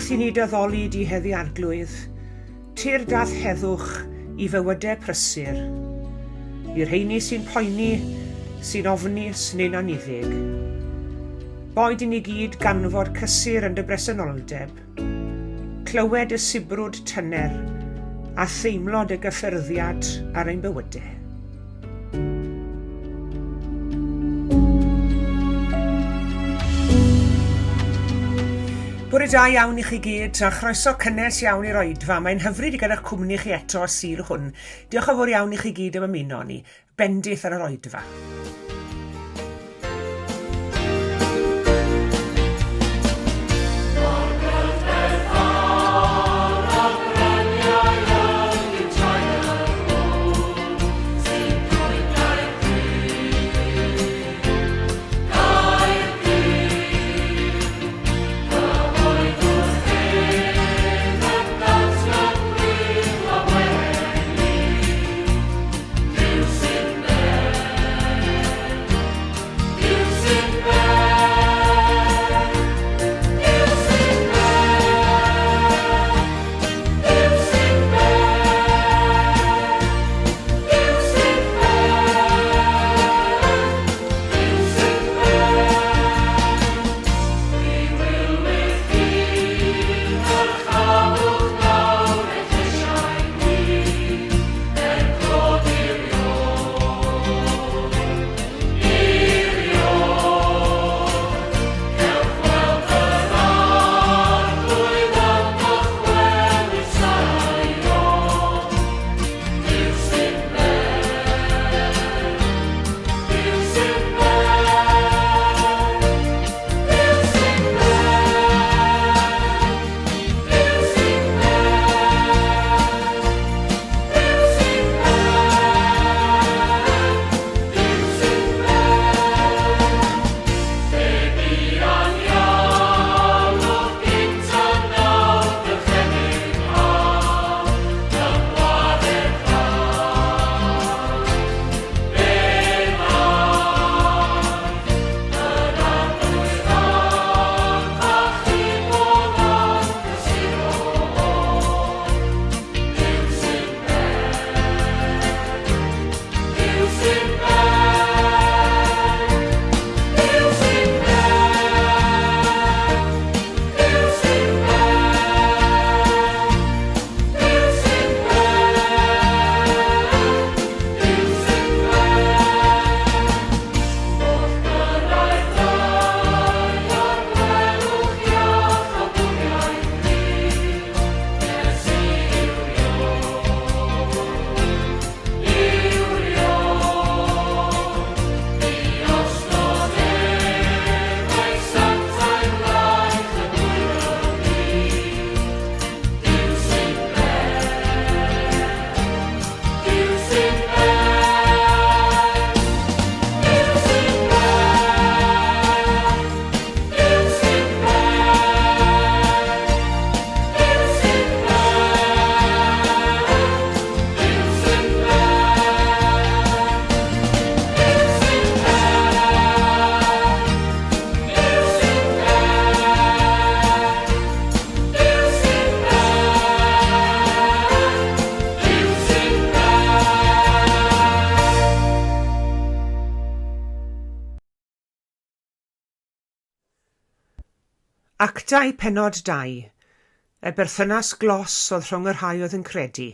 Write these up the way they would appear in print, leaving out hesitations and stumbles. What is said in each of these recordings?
Wrth i ni dy addoli di heddi Arglwydd, tyrd a'th heddwch i fywydau prysur, i'r rheini sy'n poeni, sy'n ofnus neu'n anniddig. Boed i ni gyd ganfod cysur yn dy bresenoldeb, clywed y sibrwd tyner a theimlo dy gyffyrddiad ar ein bywydau. Bore da iawn i chi gyd, a chroeso cynnes iawn i'r oedfa. Mae'n hyfryd i gael eich cwmni chi eto y Sul hwn. Diolch yn fawr iawn i chi gyd am ymuno â ni. Bendith ar yr oedfa. Actau pennod 2, Y berthynas glos oedd rhwng y rhai oedd yn credu.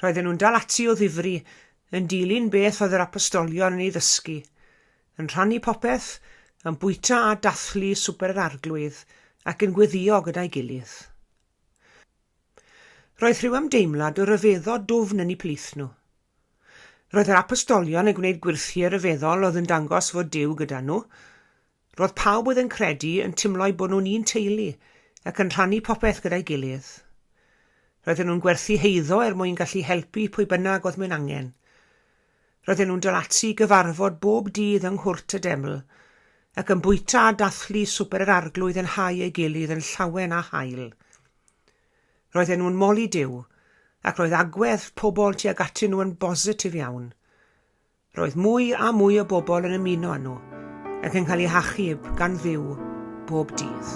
Roedden nhw'n dal ati o ddifri, yn dilyn beth oedd yr apostolion yn ei ddysgu, yn rhannu popeth, yn bwyta a dathlu Swper yr Arglwydd, ac yn gweddïo gyda'i gilydd. Roedd rhyw ymdeimlad o ryfeddod dwfn yn eu plith nhw. Roedd yr apostolion yn gwneud gwyrthiau rhyfeddol oedd yn dangos fod Duw gyda nhw. Roedd pawb oedd yn credu yn timlo'u bod nhw'n un teulu ac yn rhannu popeth gyda'i gilydd. Roedden nhw'n gwerthu heiddo er mwyn gallu helpu pwy bynnag oedd mewn angen. Roedden nhw'n dal ati i gyfarfod bob dydd yng nghwrt y deml ac yn bwyta a dathlu Swper yr Arglwydd yn nhai ei gilydd yn llawen a hael. Roedden nhw'n moli Duw, ac roedd agwedd pobl tuag atyn nhw yn bositif iawn. Roedd mwy a mwy o bobl yn ymuno â nhw ac yn cael eu hachub gan Dduw bob dydd.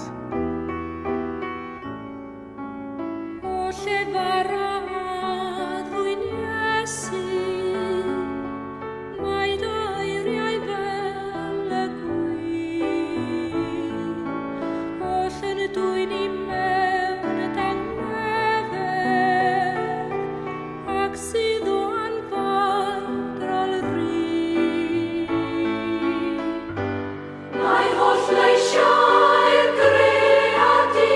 sydd o anfadrol ri. Mae holl leisiau'r greadigaeth,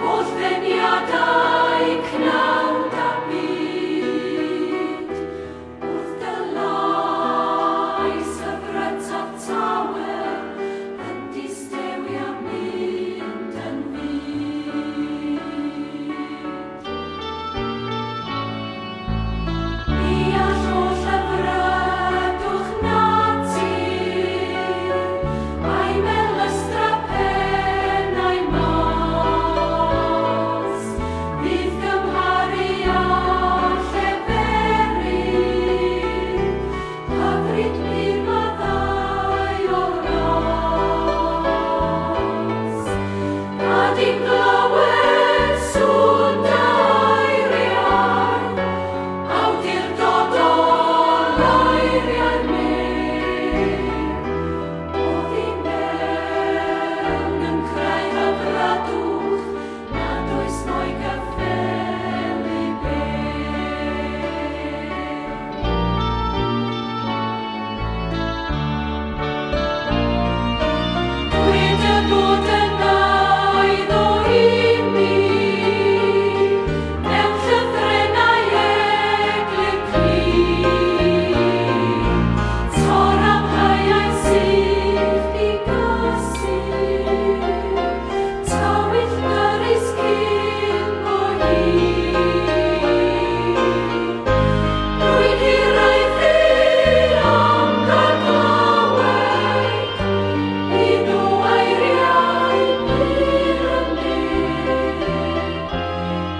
holl ddeniadau cnawd a byd, wrth dy lais hyfrytaf tawel, yn distewi a mynd yn fud. Deall oll hyfrydwch natur, a'i melystra pennau mas, fydd gymharu â lleferydd, hyfryd pur maddau o ras. Gad i'm glywed sŵn dy eiriau, awdurdodol eiriau'r nef. Oddi mewn yn creu hyfrydwch nad oes mo'i gyffelyb ef. Dwed dy fod yn eiddo i mi, mewn llythrennau eglur clir. Tor amheuaeth sych i gysur, tywyll dyrys cyn bo hir. Rwy'n hiraethu am gael clywed un o eiriau pur y nef,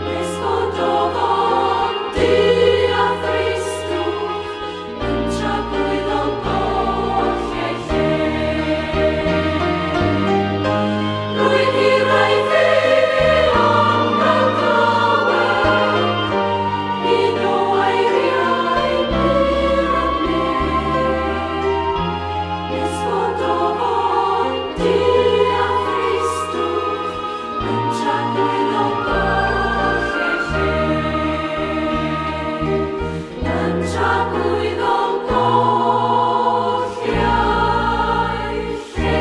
nes bod ofon du a thristwch yn tragwyddol golli ei lle. Rwy'n hiraethu am gael clywed un o eiriau pur y nef, nes bod ofon du a thristwch yn tragwyddol golli ei lle. Yn tragwyddol golli ei lle.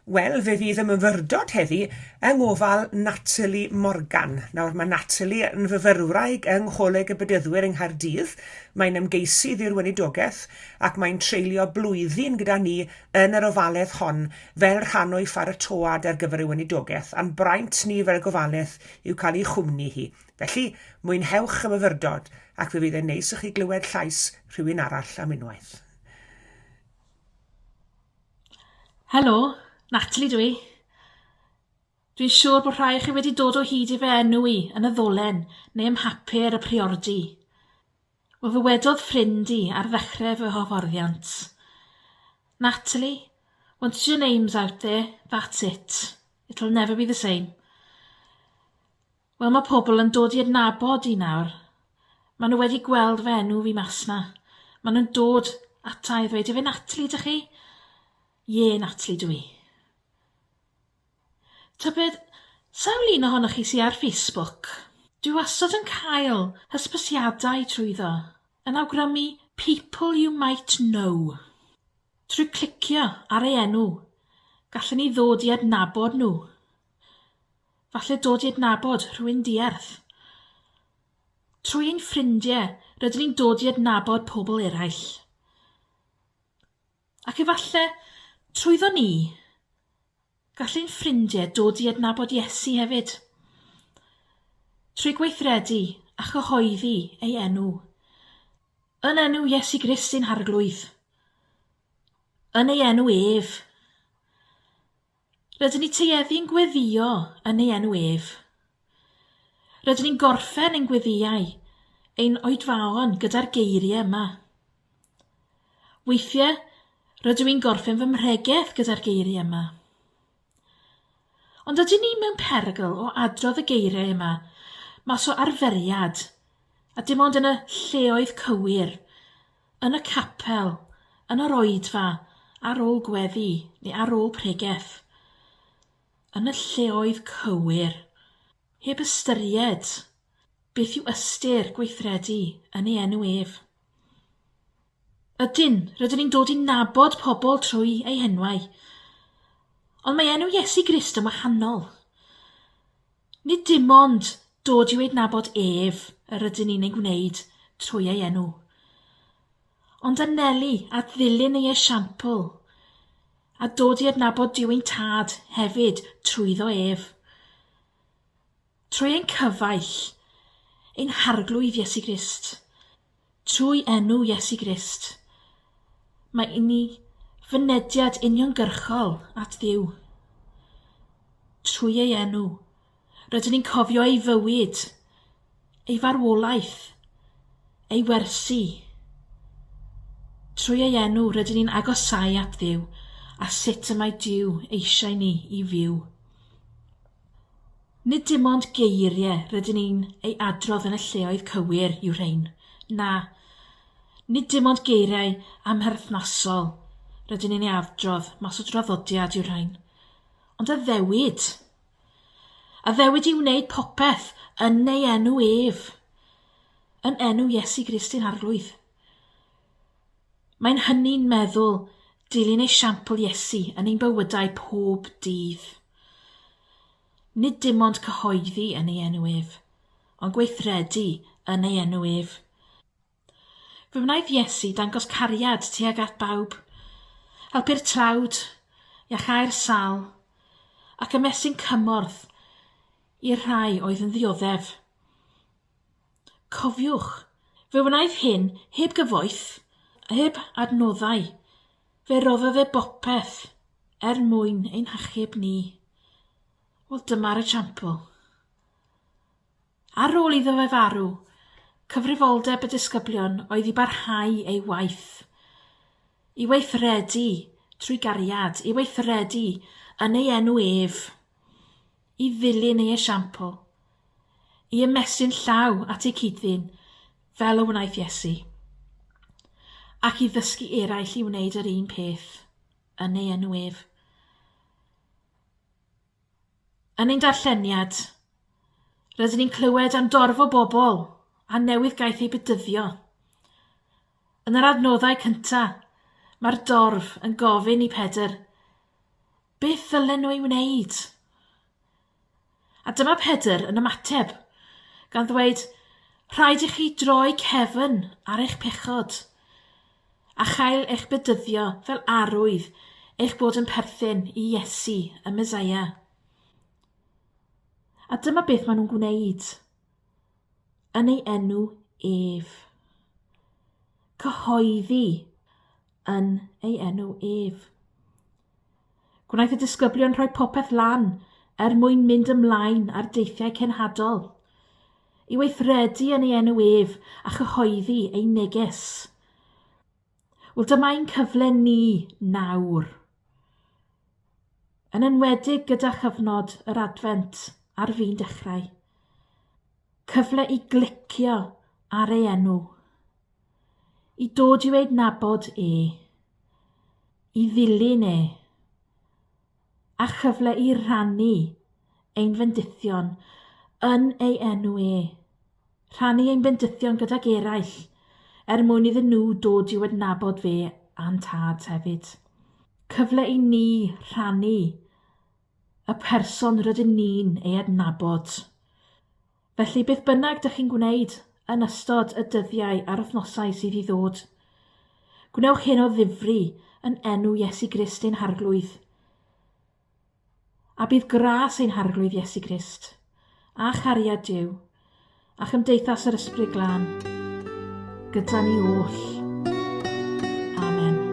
Wel, fe fydd y myfyrdod heddi yng ngofal Natalie Morgan. Nawr, mae Natalie yn fyfyrwraig yng Ngholeg y Bedyddwyr yng Nghaerdydd. Mae'n ymgeisydd i'r weinidogaeth ac mae'n treulio blwyddyn gyda ni yn yr ofalaeth hon fel rhan o'i pharatoad ar gyfer y weinidogaeth, a'n braint ni fel gofalaeth yw cael ei chwmni hi. Felly, mwynhewch y myfyrdod, ac fe fydd e'n neis i chi glywed llais rhywun arall am unwaith. Helo, Natalie dw i. Dwi'n siŵr bod rhai o chi wedi dod o hyd i fy enw i yn y ddolen neu ym mhapur y priordy. Wel, fe wedodd ffrind i ar ddechrau fy hyfforddiant, Natalie, once your name's out there, that's it. It'll never be the same. Wel, mae pobl yn dod i adnabod i nawr. Maen nhw wedi gweld fy enw fi mas 'na. Maen nhw'n dod ata i ddweud, ife Natalie ydych chi? Ie, Natalie dw i. Tybed, sawl un ohonoch chi sy ar Facebook? Dwi wastad yn cael hysbysiadau trwyddo, yn awgrymu 'people you might know'. Trwy clicio ar ei enw, gallen ni ddod i adnabod nhw. Falle dod i adnabod rhywun diarth. Trwy ein ffrindiau, rydyn ni'n dod i adnabod pobl eraill. Ac efalle, trwyddo ni, gall ein ffrindiau dod i adnabod Iesu hefyd. Trwy gweithredu a chyhoeddi ei enw. Yn enw Iesu Grist ein Harglwydd. Yn ei enw ef. Rydyn ni tueddu'n gweddïo yn ei enw ef. Rydyn ni'n gorffen ein gweddïau, ein oedfaon gyda'r geiriau yma. Weithiau, rydw i'n gorffen fy mhregeth gyda'r geiriau yma. Ond ydyn ni mewn perygl o adrodd y geiriau yma mas o arferiad, a dim ond yn y lleoedd cywir, yn y capel, Yn yr oedfa, ar ôl gweddi neu ar ôl pregeth. Yn y lleoedd cywir, heb ystyried beth yw ystyr gweithredu yn ei enw ef. Ydyn, rydyn ni'n dod i nabod pobl trwy eu henwau. Ond mae enw Iesu Grist yn wahanol. Nid dim ond dod i'w adnabod ef yr ydyn ni'n ei gwneud trwy ei enw, ond anelu at ddilyn ei esiampl a dod i adnabod Duw ein Tad hefyd trwyddo ef. Trwy ein cyfaill, ein Harglwydd Iesu Grist. Trwy enw Iesu Grist, mae inni fynediad uniongyrchol at Dduw. Trwy ei enw, rydyn ni'n cofio ei fywyd, ei farwolaeth, ei wersi. Trwy ei enw, rydyn ni'n agosáu at Dduw a sut y mae Duw eisiau ni i fyw. Nid dim ond geiriau rydyn ni'n ei adrodd yn y lleoedd cywir yw rhein. Na. Nid dim ond geiriau amherthnasol rydyn ni'n ei adrodd mas o draddodiad yw rhain. Ond addewid. Addewid i wneud popeth yn ei enw ef. Yn enw Iesu Grist ein Harglwydd. Mae'n hynny'n meddwl dilyn esiampl Iesu yn ein bywydau pob dydd. Nid dim ond cyhoeddi yn ei enw ef, ond gweithredu yn ei enw ef. Fe wnaeth Iesu dangos cariad tuag at bawb, helpu'r tlawd, iachau'r sâl, ac ymestyn cymorth i'r rhai oedd yn ddioddef. Cofiwch, fe wnaeth hyn heb gyfoeth, heb adnoddau. Fe roddodd e bopeth er mwyn ein hachub ni. Wel, dyma'r esiampl. Ar ôl iddo fe farw, cyfrifoldeb y disgyblion oedd i barhau ei waith, i weithredu trwy gariad, i weithredu yn ei enw ef, i ddilyn ei esiampl, i ymestyn llaw at eu cyd-ddyn, fel y wnaeth Iesu, ac i ddysgu eraill i wneud yr un peth, yn ei enw ef. Yn ein darlleniad, rydyn ni'n clywed am dorf o bobl a newydd gaeth eu bedyddio. Yn yr adnoddau cyntaf, mae'r dorf yn gofyn i Pedr, Beth ddylen nhw ei wneud? A dyma Pedr yn ymateb, gan ddweud, Rhaid i chi droi cefn ar eich pechod, a chael eich bedyddio fel arwydd eich bod yn perthyn i Iesu, y Meseia. A dyma beth maen nhw'n gwneud. Yn ei enw ef. Cyhoeddi yn ei enw ef. Gwnaeth y disgyblion rhoi popeth lan er mwyn mynd ymlaen ar deithiau cenhadol, i weithredu yn ei enw ef a chyhoeddi ei neges. Wel, dyma ein cyfle ni nawr. Yn enwedig gyda chyfnod yr Adfent ar fin dechrau. Cyfle i glicio ar ei enw. I dod i'w adnabod e. I ddilyn e. A chyfle i rannu ein fendithion yn ei enw e. Rhannu ein bendithion gydag eraill er mwyn iddyn nhw dod i'w adnabod fe a'n Tad hefyd. Cyfle i ni rhannu y person rydyn ni'n ei adnabod. Felly, beth bynnag dych chi'n gwneud yn ystod y dyddiau a'r wythnosau sydd i ddod, gwnewch hyn o ddifri yn enw Iesu Grist ein Harglwydd. A bydd gras ein Harglwydd Iesu Grist, a chariad Duw, a chymdeithas yr Ysbryd Glân, gyda ni oll. Amen.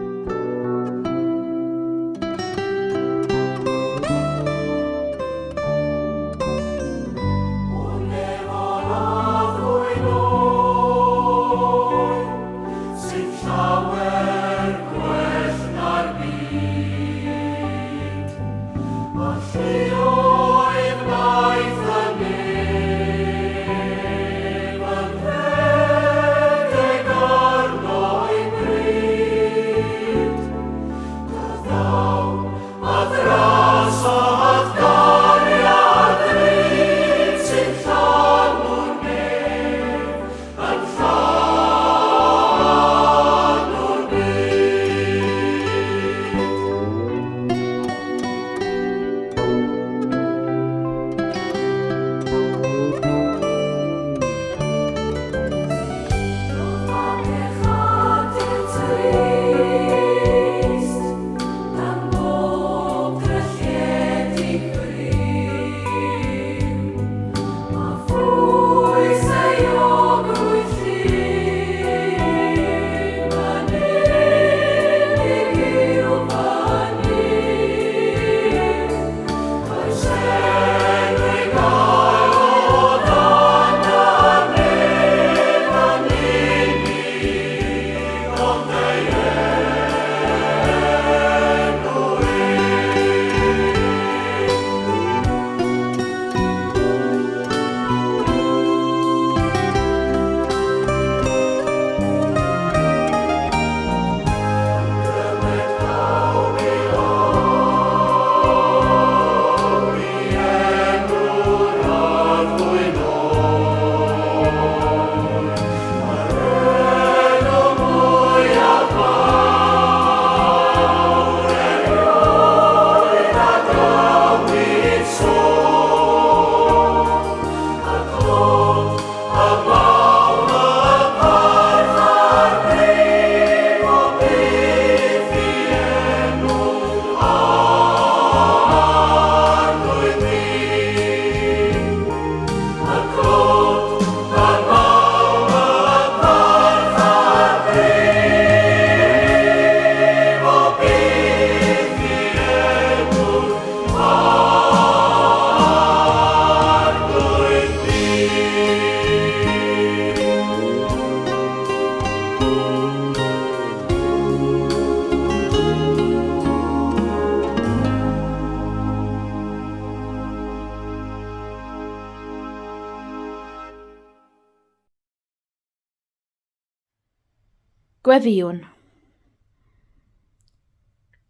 Gweddïwn.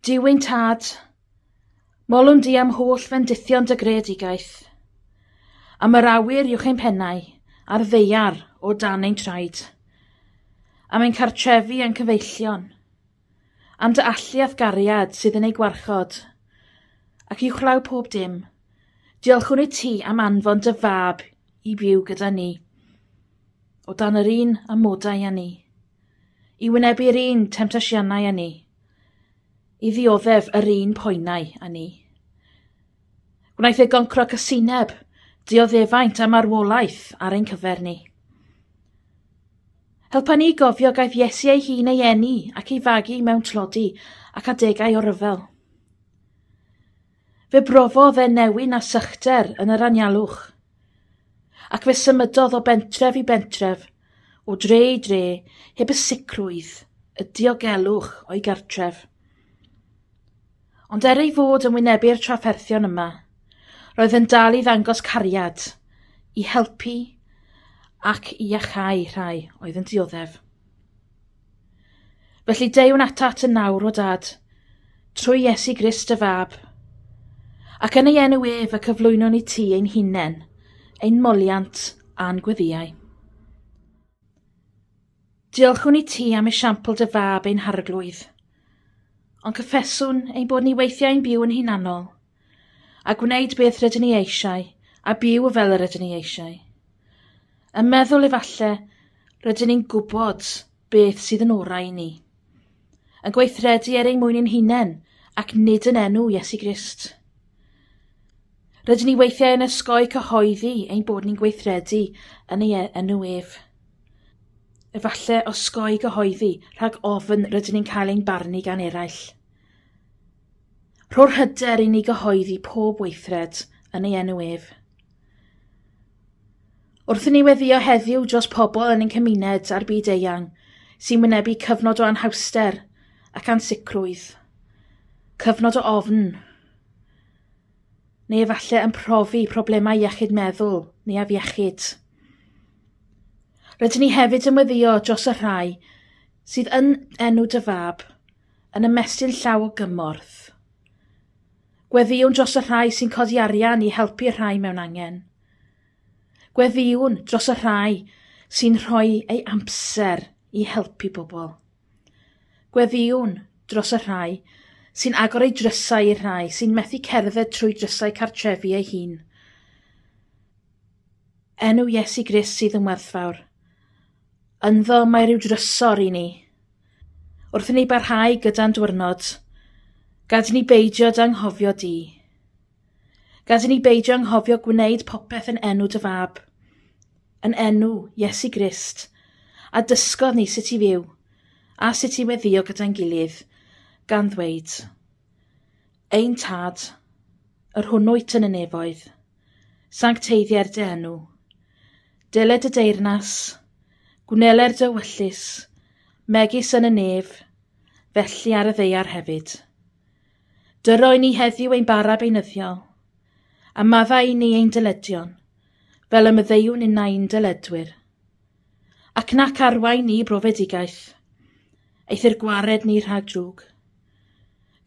Duw ein Tad, molwn di am holl fendithion dy greadigaeth, am yr awyr uwch ein pennau a'r ddaear o dan ein traed, am ein cartrefi a'n cyfeillion, am dy allu a'th gariad sydd yn ei gwarchod, ac uwchlaw pob dim, diolchwn i ti am anfon dy fab i fyw gyda ni, o dan yr un amodau â ni. I wynebu'r un temtasiynau â ni, i ddioddef yr un poenau â ni. Gwnaeth e goncro casineb, dioddefaint a marwolaeth ar ein cyfer ni. Helpa ni gofio gaeth Iesu ei hun ei eni ac ei fagu mewn tlodi ac adegau o ryfel. Fe brofodd e newyn a sychder yn yr anialwch, ac fe symudodd o bentref i bentref, o dre i dre, heb y sicrwydd, y diogelwch o'i gartref. Ond er ei fod yn wynebu'r trafferthion yma, roedd yn dal i ddangos cariad, i helpu ac i iachau rhai oedd yn dioddef. Felly deuwn atat yn nawr, o Dad, trwy Iesu Grist dy Fab, ac yn ei enw ef y cyflwynwn i ti ein hunain, ein moliant a'n gweddïau. Diolchwn i ti am esiampl dy Fab ein Harglwydd, ond cyffeswn ein bod ni weithiau'n byw yn hunanol, a gwneud beth rydyn ni eisiau, a byw fel yr ydyn ni eisiau. Yn meddwl efalle, rydyn ni'n gwybod beth sydd yn orau i ni. Yn gweithredu er ein mwyn ein hunain, ac nid yn enw Iesu Grist. Rydyn ni weithiau yn osgoi cyhoeddi ein bod ni'n gweithredu yn ei e-, enw ef. Efallai osgoi gyhoeddi rhag ofn rydyn ni'n cael ein barnu gan eraill. Rho'r hyder i ni gyhoeddi pob weithred yn ei enw ef. Wrth i ni weddio heddiw dros pobl yn ein cymuned a'r byd eang sy'n wynebu cyfnod o anhawster ac ansicrwydd, cyfnod o ofn, neu efallai yn profi problemau iechyd meddwl neu afiechyd. Rydyn ni hefyd yn weddio dros y rhai sydd yn enw dy fab, yn ymestyn llaw o gymorth. Gweddïwn dros y rhai sy'n codi arian i helpu'r rhai mewn angen. Gweddïwn dros y rhai sy'n rhoi ei amser i helpu bobl. Gweddïwn dros y rhai sy'n agor eu drysau i'r rhai sy'n methu cerdded trwy drysau cartrefi ei hun. Enw Iesu Grist sydd yn werthfawr. Ynddo mae rhyw drysor i ni. Wrth i ni barhau gyda'n dwyrnod, gad i ni beidio dy anghofio di. Gad i ni beidio anghofio gwneud popeth yn enw dy fab, yn enw Iesu Grist, a dysgodd ni sut i fyw, a sut i weddio gyda'n gilydd, gan ddweud, Ein Tad, yr hwn wyt yn y nefoedd, sancteiddier dy enw. Dele dy deyrnas, gwneler dy ewyllys, megis yn y nef, felly ar y ddaear hefyd. Dyro i ni heddiw ein bara beunyddiol, a maddau i ni ein dyledion, fel y myddeuwn innau i'n dyledwyr. Ac nac arwain ni i brofedigaeth, eithr gwared ni rhag drwg.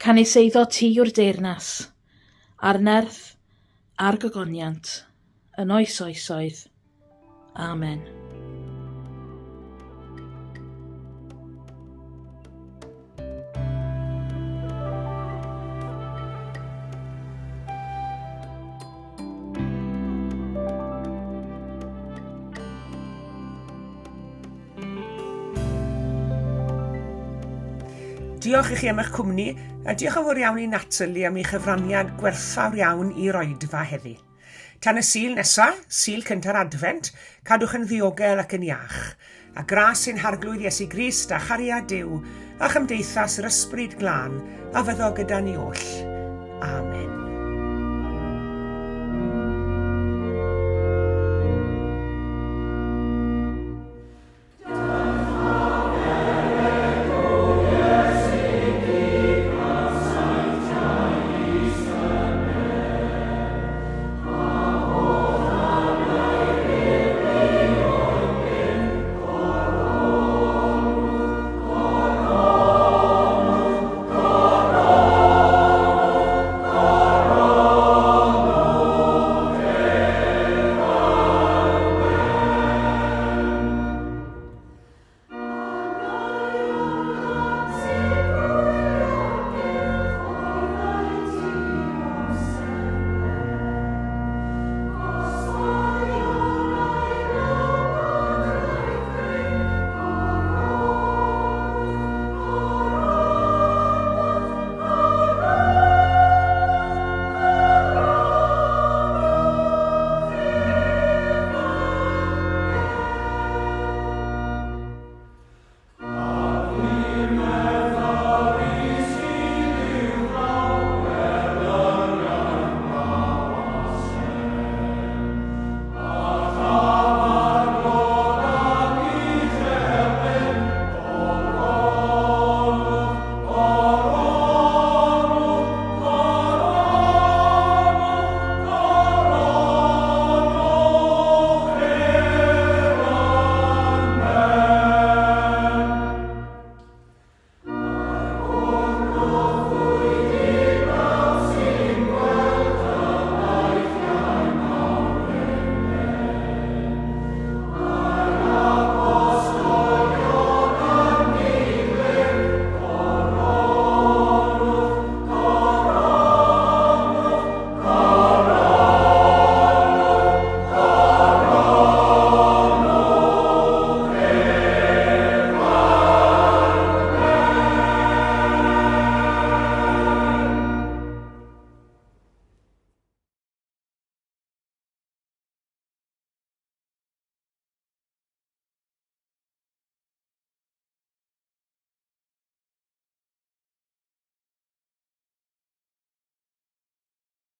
Canys eiddo ti yw'r deyrnas, a'r nerth, a'r gogoniant, yn oes oesoedd. Amen. Diolch i chi am eich cwmni, a diolch yn fawr iawn i Natalie am ei chyfraniad gwerthfawr iawn i'r oedfa heddi. Tan y Sul nesa, Sul cynta'r Adfent, cadwch yn ddiogel ac yn iach. A gras ein Harglwydd Iesu Grist a chariad Duw a chymdeithas yr Ysbryd Glân a fyddo gyda ni oll. Amen.